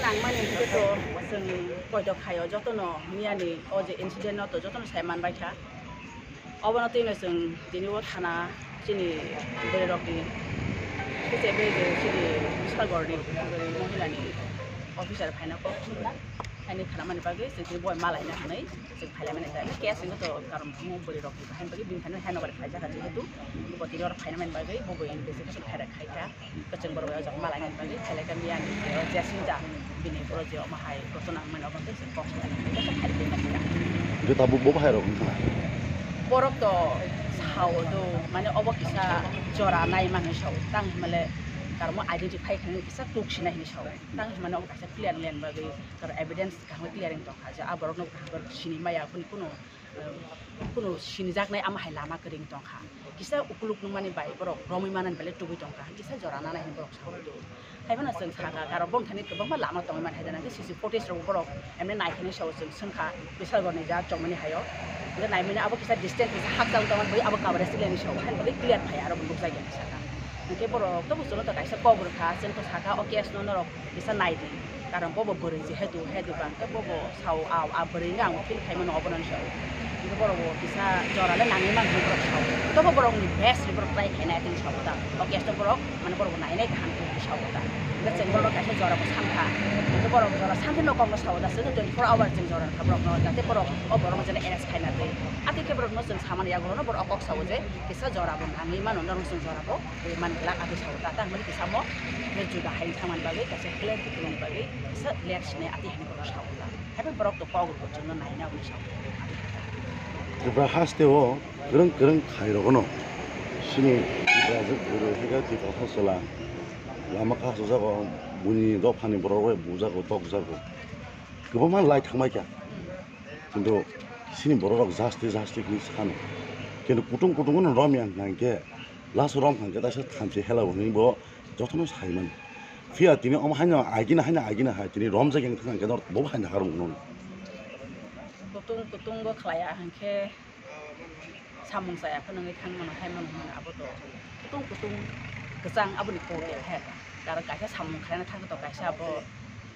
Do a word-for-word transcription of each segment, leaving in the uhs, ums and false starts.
Ang mani hwnkhe to chwng poito khaio jotono miyani o je incident no to jotono sai manbai kha. Obono twi no chwng tini o thana chini bwrwi rokni khe je bai je chini Bishalgarh ni bwrwi mohila ni officer phaina kok thumna. Haini khana mani bagwi chwng tini boi malaina hwnwi chwng phailai mani kha. Case wngkha to karon omo bwrwi rokni haini bagwi bini thani haino bai khaijak kha jehetu bo tini oro phaina mani bagwi bo boi investigation khairok khai kha. Kwchwng borok bai o jaga malaina bagwi khailai kha miyani je o Jacinta bini boro je omo hai rotona hwnmani obo khe se kok salai kha kok salai kha. Hwnkhe tabuk bo bahai rok wngkha na? Borok to sao do mane obo kisa jora nai manwi sao tang hwnmale karon identify khainani kisa tuk sinai hinwi sao tang hwnmani obo kaisa clear len bagwi karon evidence kaham clear wng tongkha je a borokno kaham sini maya kunu kunu kunu sinijaknai ama hai lama kwrwi tongkha. Kisa ukuluk nungmani bai borok romwi manani belai tubui tongkha. Kisa jora nanai hinwi borok saui do. Haiphano chwng sakha, karon boni thani kwbangma lama tongwi man hai jana. C C footage rok borok emne nai khe sao chwng swngkha, Bishalgarh ni ja chongmani haio. Hwnkhe naimani abo kisa distance kisa hakchang tongmani bai abo coverage clear ni sao. Haino bagwi clear phai aro bo nukjak ya sakha. Hwnkhe borok tobo chwngno to kaisa kok rwkha, chwng to sakha o case no norok kisa nai di. Karon bobo bwrwi je hedu, hedu ba hwnkhe bobo sao, a, a bwrwi hwnkhe ang feel khai mano obono hinwi sao. Hwnkhe borok bo kisa jora le nangwi man hinwi borok sao. Tobo borok ni best hinwi borok try khainai tei sao ta. O case no borok mane borok bo nainai kaham hinwi sao ta. Hwnkhe chwng borok kaisa jora bo sankha. Hwnkhe borok jora sankhe no kok no sao ta. Chwng twenty four hour chwng jora kha borok no jate borok o borok no jate arrest khaina tei. Atwi khe borok no chwng samani yago no borok o kok sao je kisa jora bo nangwi mano norok chwng jora bo. Tei man glak atwi sao ta, tang mani kisa mo, tei juda hai thangmani bagwi, kaisa clear khe tongmani bagwi, kisa clear sini atwi hai borok sao ta. Haiphai borok to kok rwgo chwngno naina hwnwi sao. Tripura haste o kwrwng kwrwng khai rogno sini Tripura jwk bwrwi hai khe Tripura hasteo lama kasojago, buini dophani borok bai bujago, tokjago. Kwbangma lai thangbai kha. Kintu sini borok rok justice, justice hinwi sano. Kintu kutung kutung no romya hwnkha hwnkhe, last o romkha hwnkhe taisa thamchi hela bo hinwi bo jotono sai mano. Phiya tini omo haino agina, haino agina hai tini romjak yang thang hwnkhe bo bo haino harung no. Kutung kutung bo khlaiya hwnkhe samung chaya phano wngwi thang mano, hai mano hwnmano abo to kutung kutung kwchang aboni kok ya khe. Karon kaisa samung khlaina thang to kaisa abo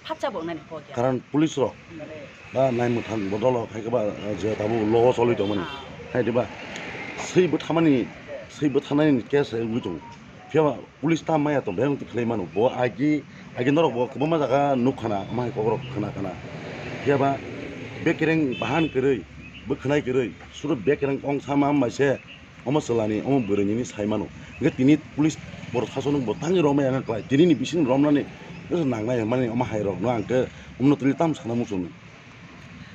phatsa bo wngnani kok ya. Karon police rok Hmm. ba nai mwthang bodol rok hai khe ba, ah, je tabuk logo choli tongmani. Ah. Hai diba? Swi bwthamani, swi bwthanani case hai wngwi tongo. Phiya ba police ta maya tong, bebak twi khlai mano. Bo agi, agi norok bo kwbangma jaga nuk khana, ama hai kok rok khna khana. Phiya ba bekereng bahan kwrwi, bw khwnai kwrwi, suru bekereng kong sama bai se omo chwlani, omo bwrwi nini sai mano. Hwnkhe tini police borok sasu nuk bo tangwi romwi ang klai, tini ni bising romnani nangnai hwnmani omo hai rok no ang khe omo no tini tam sana muchung.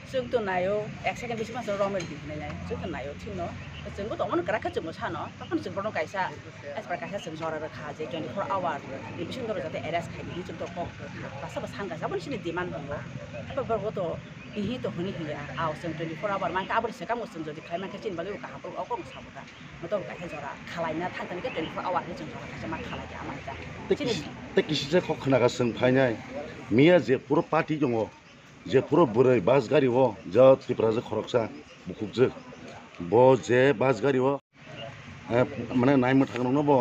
Chwng to naio, ek second bisingo chwng romwi rwdi hinwi nai. Chwng to naio, thikno. Chwngbo tongmani kwrak khe chwngbo sano. Tokon chwng bono kaisa, as per kaisa chwng jora rwkha je twenty four hour ni bisingo norok jate arrest khai di hinwi chwng to kok rwkha. Basa bo san kaisa, aboni sini demand tongo. Abo borok to ihi to hwnwi hiya. Ao chwng twenty four hour mankha, aboni swkang bo chwng jodi khlai mankha chini bagwi bo kaham, o kok sabo ta. Motom kaisa jora khalaina thang thang khe twenty four hour khe chwng jora kaisa ma khalai khe ama ta. Tei Chini kis-, tei kisisa kok khna kha chwng phainai. Miya je puro party tongo. Je puro bwrwi bus gari o, je Tripura je khoroksa bukhukjwk, bo je bus gari o, eh, mane nai mwthang rokno bo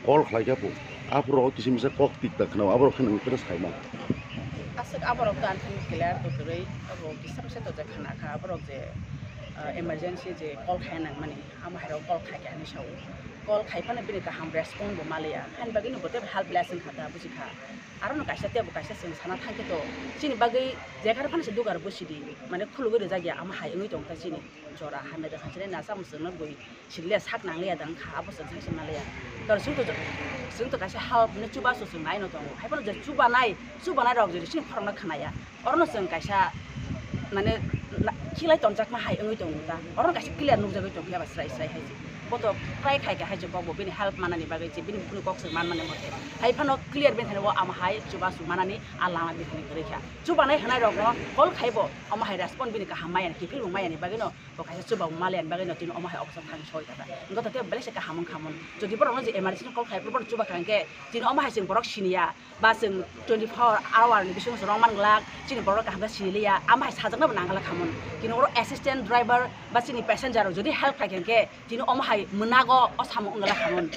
call khlai kha phu. Aphuru o kisa misa kok tik tak khna, aborok khe nang khe sai ma. Aswk aborok to ang thani clear to kwrwi, abo kisa misa to je khna kha, aborok je, eh, emergency je call khai nang mani, amo hai rok call khai kha hinwi sao. Call khai phano bini kaham respond bo maliya, hani bagwi no bo tei helpless wng kha ta, buji kha. Aro no kaisa tebo kaisa chwng sana thang khe to chini bagwi jekhar phano se dugar bo sidi mane khulugwi rijak ya ama hai wngwi tong ta chini jora hamya da khanchini na chamo chwngno bui siliya sak nangliya da wngkha abo chwng sai se manliya. Karon chwng to chwng to kaisa help hinwi chubachu chwng nai no tongo hai phano je chubanai chubanai rok jodi chini khorokno khnaya orono chwng kaisa mane na-, khilai tonjakma hai wngwi tongo ta orono kaisa clear nukjagwi tongkhe aba srai srai hai se. Bo to try khai kha hai je kok bo bini help manani bagwi je bini bukhukni kok se man mani mote. Hai phano clear bini thani o ama hai chubachu manani a lama bini thani kwrwi kha. Chubanai hwnai rokno call khai bo ama hai respond bini kaham maya ni kiphil bo maya ni bagwi no bo kaisa chuba maliya ni bagwi no tini ama hai obosta thang soi kha ta. Wngkha to tei belai se kaham wng kha mun. Jodi borok no je emergency call khai bo chuba kha hwnkhe tini ama hai chwng borok siniya. Ba chwng twenty four hour ni bisingo chwng rwng man glak, chini borok kaham khe sini liya, ama hai sajaknabo nang glak kha mun. Tini oro assistant driver ba chini passenger rok jodi help khai khe, hwnkhe tini omo hai mwnago o samung wng glak kha mun.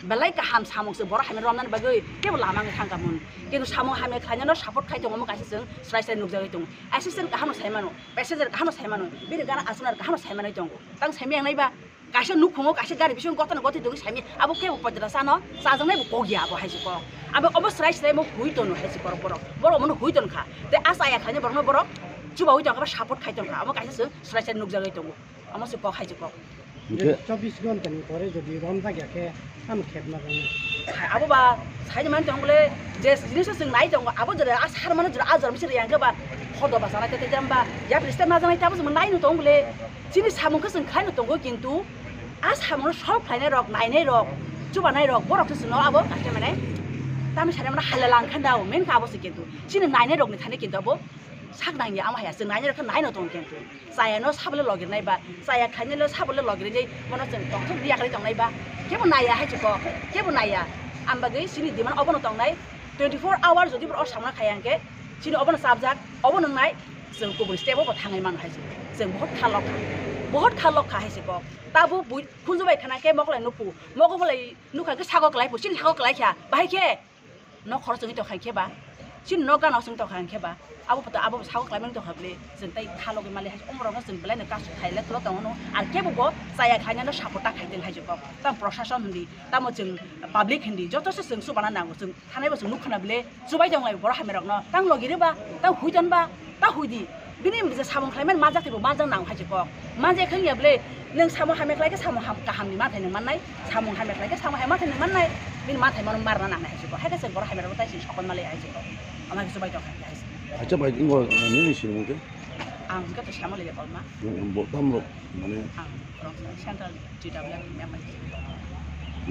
Belai kaham samung se borok hamya romnani bagwi kebo lama wngwi thangkha mun. Kintu samung hamya khlainano support khai tongo, omo kaisa chwng srai srai nukjagwi tongo. Assistant kaham no sai mano, passenger kaham no sai mano, bini gana aswknani kaham no sai manwi tongo. Tang sai maya wngnai ba, kaisa nukhungo kaisa gari bisingo gotano gotwi tongwi sai maya, abo kebo poito da chano, chajaknai bo kok ya abo hai se kok. Abo obo srai srai mo hui tono hai se borok borok. Borok omono hui tonkha. Tei a chaya khlainai borokno borok chubaui tongkha ba support khai tongkha. Omo kaisa chwng srai srai nukjagwi tongo. Omo se kok hai se kok. Hingke chobbish ghonta ni pore jodi romjak ya khe tamo khepna rwngya. Hai, abo ba, sai mani tong bole, je jinis o chwng nai tongo, abo jora a sar mani jora a jora misi riyang khe ba, hodo ba sanai tete jam ba, ya piste ma janai tabo chwng nai no tong bole, chini samung khe chwng khai no tongo, kintu a samung no solve khlainai rok, nainai rok, chubanai rok, borok se chwng no abo kake mane, tamo sare mane hala lang khan da o, main kha abo se kintu, chini nainai rok ni thani kintu abo sak nang ya, amo hai ya, chwng nainai rok khe nai no tong kintu. Chaya no sabole logirnai ba, chaya khainai lo sabole logirnai, bono chwng tongthok di yakarwi tongnai ba, kebo naiya hai se kok, kebo naiya. Ang bagwi chini demand obono tongnai, twenty four hour jodi borok o samna khaiya hwnkhe, chini obono chapjak, obono wngnai, chwng kubun step o bo thangwi mano hai se. Chwng bohot kha lok kha, bohot kha lok kha hai se kok. Tabuk bui khunju bai khana khe mokol lai nukhu, mokol bai nukha khe sago klai phu, chini sago klai kha, bahai khe. Nok khorok chwngwi tongkha khe ba, chini nok gana chwng tongkha khe ba, abo poto abo sago khlaimani tongkha bwle, chwng tei kha logwi mali hai, omorokno chwng belai no kasu khaile tolo tongo no, ar kebo bo chaya khlainano support ta khaiteng hai jwk kok, tamo prosason hindi, tamo chwng public hindi, joto se chwng chubana nango, chwng thanai bo chwng nukha na bwle, chubai tong lai borok hamya rokno, tang logi rw ba, tang hui ton ba, ta hui di. Bini je samung khlaimani majak tei bo majak nang hai se kok. Majak khe wngya bwle nwng samung hamya khlai khe samung ham-, kaham ni mathai nwng mannai, samung hamya khlai khe samung hamya mathai nwng mannai. Bini mathai mano marna nang hai se kok. Hai khe se borok hamya rok tai se sokol malai hai se kok. Ama khe chubai tong hai se. Acha bai ingo nini sinimung khe? Ang khe to sama le kolma. Bo tam rok mane. Ang rok central T W F ni member.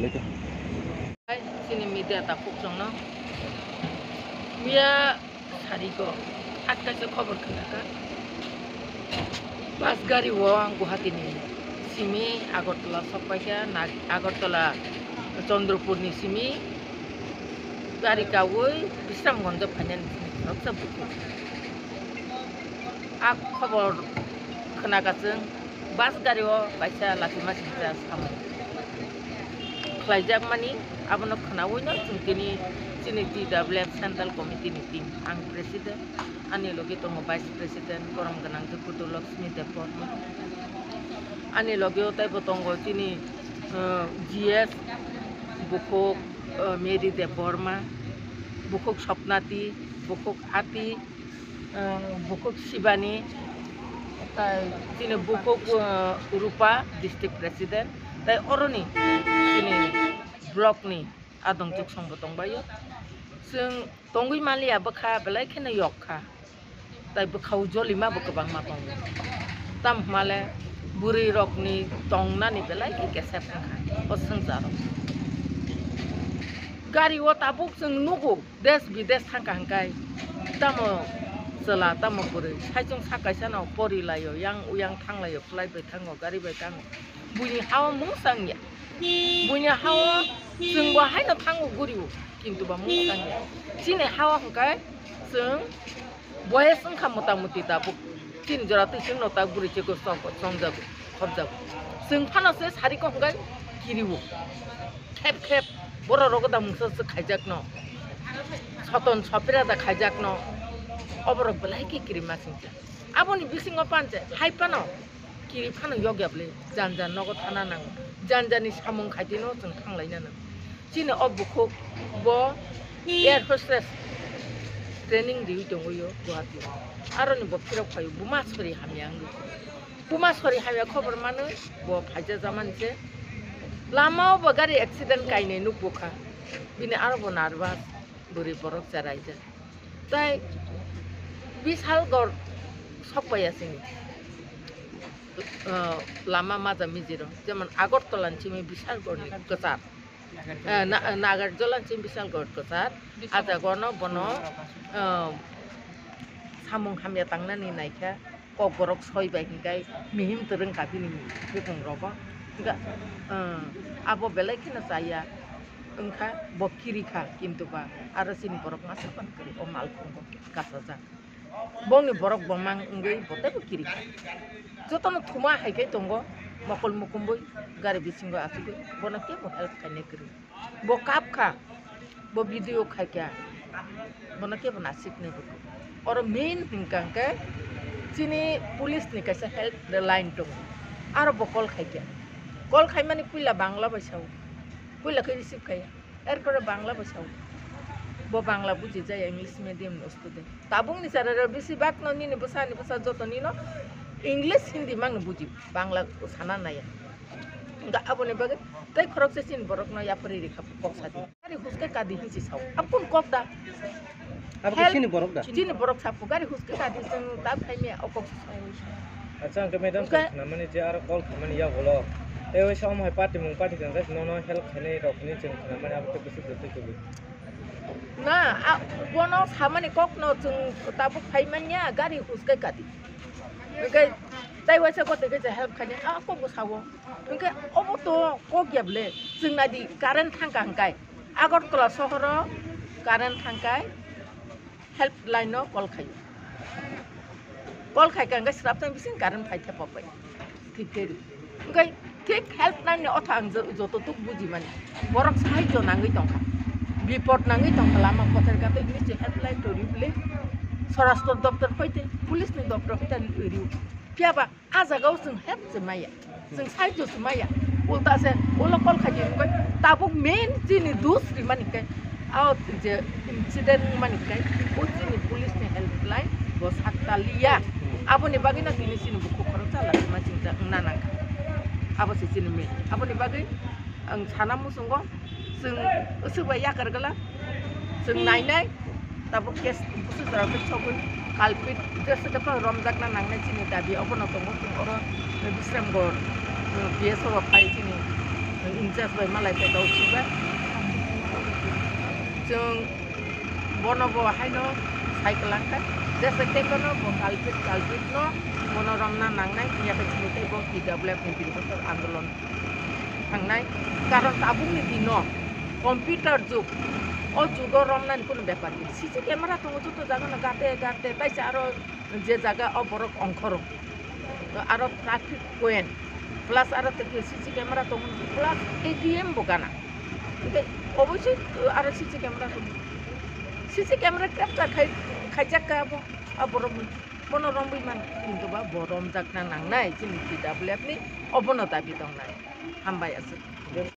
Lekha. Hai, chini media takhuk chwngno. Miya sariko hakkaisa khobor khnakha. Bus gari o Guwahati ni simi Agartala sokpaikha, na Agartala Chandrapur ni simi gari kaui Bisramganj phainani simi khoroksa bukhuk. A khobor khnakha chwng. Bus gari o kaisa lachimasingcha samung khlaijakmani, abono khnaui no chwng tini chini T W F Central Committee ni team, ang President, ani logi tongo Vice President, borom gwnang Jagudulakshmi Debbarma, ani logi o teibo tongo chini, uh, G S, bukhuk, uh, Mary Debbarma, bukhuk Swapnati, bukhuk Ati, Ang bukhuk Sibani, tai chini bukhuk, uh, Rupa, district president, tai oroni chini block ni adong juk song bo tongbaio. Chwng tongwi maliya bwkha belai kheno yok kha, tai bwkhao jolima bo kwbangma tongo. Tamo hwnmale bwrwi rokni tongnani belai khe kesep wngkha o swngcharo. Gari o tabuk chwng nugo. Des bides thangkha hwnkhe tamo chwla tamo bwrwi saichung sak kaisano porilaio, yang uyang thanglaio, flight bai thango, gari bai thango. Buini hao mungsa wngya. Buini hao chwngbo haino thango gurio, kintu ba mungsa wngya. Chini hao hwnkhe chwng boyes wngkha mota moti tabuk. Chini jora twi chwngno ta bwrwi chikon chongjago, khopjago. Chwng phano se sariko hwnkhe kirio. Khep khep borok rogo da mungsa se khaijakno, soton sopira da khaijakno, oborok belai khe kirima singcha. Aboni bisingo panche hai phano kiri phano yokya bwle, jan jan nogo thana nango, jan jan ni samung khaitino chwng thanglaina nango. Chini o bukhuk bo air hostess training riwi tongwi o Guwahati, aroni bo phirok phaio buma sori hamya wngwi. Buma sori hamya khobor manwi bo phaijak jamani se. Lama o bo gari accident kainwi nukbukha. Bini aro bo nervous, bwrwi borok cheraijak. Tai Bishalgarh sokpaiya sini, uh, lama maja mijiro. Jemon Agartala ni simi Bishalgarh ni kwchar. Eh, na-, Nagarjala ni simi Bishalgarh kwchar. Ah jaga no bono, eh, samung hamya tangnani naikha. Kokborok soi bai hinkai mihim twrwng kha bini bikung rogo. Hinka, eh, abo belai kheno chaya wngkha, bo kiri kha, kintu ba aro chini borok masa phano kwrwi o malkhungo kasajak. Bongni borok bo mang wngwi bo teibo kiri kha. Jotono thuma hai khe tongo, mokol mukumbwi gari bisingo achugwi bono kebo help khainai kwrwi. Bo kap kha, bo video khai kha, bono kebo nasik nai bo. Oro main hingka hingke chini police ni kaisa help line tongo, aro bo call khai kha, call khai mani puila Bangla bai sao, puila khe receive khai, er pore Bangla bai sao, bo Bangla buji jaya, English medium ni student. Tabuk ni chara rok bisi bak no nini bwsa ni bwsa joto nino English Hindi mang no buji, Bangla sana naya. Hingke aboni bagwi tei khoroksa chini borokno yapharwi rikha kok sadi. Gari huske kadi hinsi sao. Aboni kok da. Abo khe help chini borok da? Chini borok sapo gari huske kadi chwng ta phaimya o kok si sao. Acha, hingke madam, hingke swnamani je aro call khaimani yagulo. Tei waisa omo hai party mung party kang khe nono help khainai rok hinwi chwng khnamani abo khe bwswk jotoi kubui. Na, a, bono samani kokno chwng tabuk phaimanya gari huske kadi. Hingke tei waisa kote khe je help khainai a kokbo sao. Hingke obo to kok ya bwle, chwng nadi current thangka hingkai, Agartala sohoro current thangkai, helpline no call khaio, call khaika hingke sraptang bising current phai thepa pai thik khe ri. Hingke thik helpline ni otha ang jo-, joto tuk buji mani, borok sahaijo nangwi tongkha, bipot nangwi tongkha, lama kotor gate hinwi se helpline to ri bwle, sorastro doptor phaite, police ni doptor phaite ri, phiya ba. A jaga o chwng help se maya, chwng sahaijo se maya, ulta se ulo call khaidi hingkhe tabuk main chini dus rimani khe, o je incident wngmani khe o chini police ni helpline bo sakta liya. Aboni bagwi no tini chini bukhuk khoroksa lachima chingsa wngna nangkha. Abo se chini main. Aboni bagwi ang sana muchungo. Chwng aswk bai yakar gala, chwng nainai, tabuk case busu jora khe sogwi culprit jesa khe romjakna nangnai chini dabi obono tongo. Chwng oro Bisramgarh, chwng P S O bai phai chini incharge bai malai khe dausuk bai. Chwng bono bo haino sai kwlangkha, jesa khe bono bo culprit, culprit no bono romna nangnai, yakhe chini tei bo T W F ni bini kotor andolon. Thangnai, karon tabukni dino computer jug, o jugo romnani kunu bepar gini. C C camera tongo, joto jagano gate gate, taisa aro je jaga o borok ongkhoro, aro traffic point, plus aro tei C C camera tongo, plus A T M bo gana. Hingke oboisoi aro C C camera tongo. C C camera capture khai, khaijak kha abo, a borok bono romwi man, kintu ba bo romjakna nangnai chini T W F ni, obono dabi tongnai. Hambai aswk.